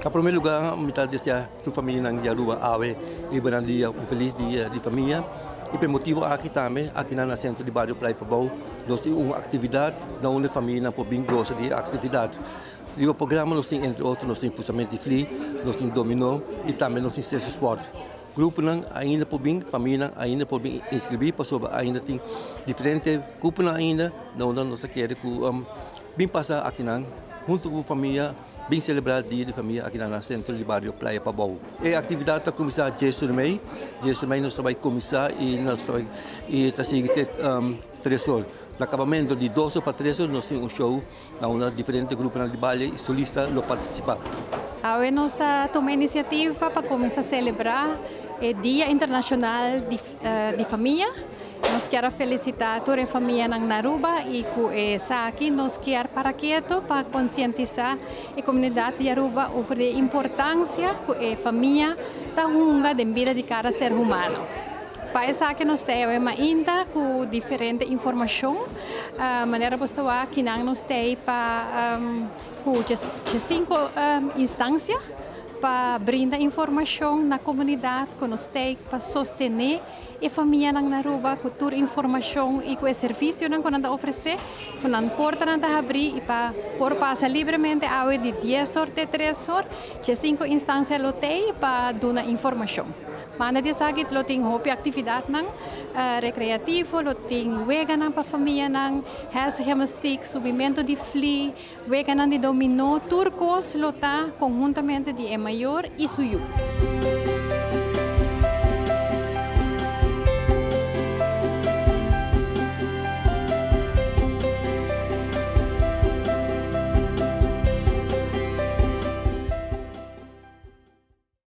Na promé lugá mi ta deseá tur famianan di Aruba awe riba nan dia un felis dia di famia i pa e motibu aki tambe akinan na Sentro di Bario Playa Pabou nos tin un aktividat na unda e famianan por bin gosa di e aktividat. Riba programa nos tin entre otro nos tin pusamentu di fli, nos tin dominó i tambe nos tin sesi spòrt. Gruponan ainda por bin, famianan ainda por bin inskribí pasobra ainda tin diferente gruponan ainda na unda nos ta kere ku bin pasa akinan huntu ku bo famia. Bin selebrá Dia di Famia aki na Sentro di Bario Playa Pabou. E aktividat ta kuminsá dies or mei. Dies or mei nos ta bai kuminsá i nos ta bai i ta sigui te tres or. Na kabamentu di dos or pa tres or nos tin un show na unda diferente gruponan di baile i solista lo partisipá. Awe nos a tuma inisiativa pa kuminsá selebrá e Dia Internashonal di Famia. Nos kier a felicita tur e famianan na Aruba y cu esaki nos kier para keto pa concientisa e comunidad di Aruba over di e importancia cu e famia ta hunga den bida di cada ser humano. Pa esaki nos ta ewe mainta cu diferente informacion, manera bo sta wak kinan nos ta ey pa cu 5 instancia pa brinda informacion na comunidad cu nos ta ey pa sostene E famianan na Aruba ku tur informashon i ku e servisionan ku nan ta ofresé, ku nan portanan ta habrí i pa por pasa libremente awe di dies or te tres or, dje sinku instansia lo tei pa duna informashon. Banda di esaki lo tin hopi aktividatnan rekreativo, lo tin weganan pa famianan, hersengymnastiek, subimentu di fli, weganan di dominó, tur kos lo ta konhuntamente di e mayor i su yu.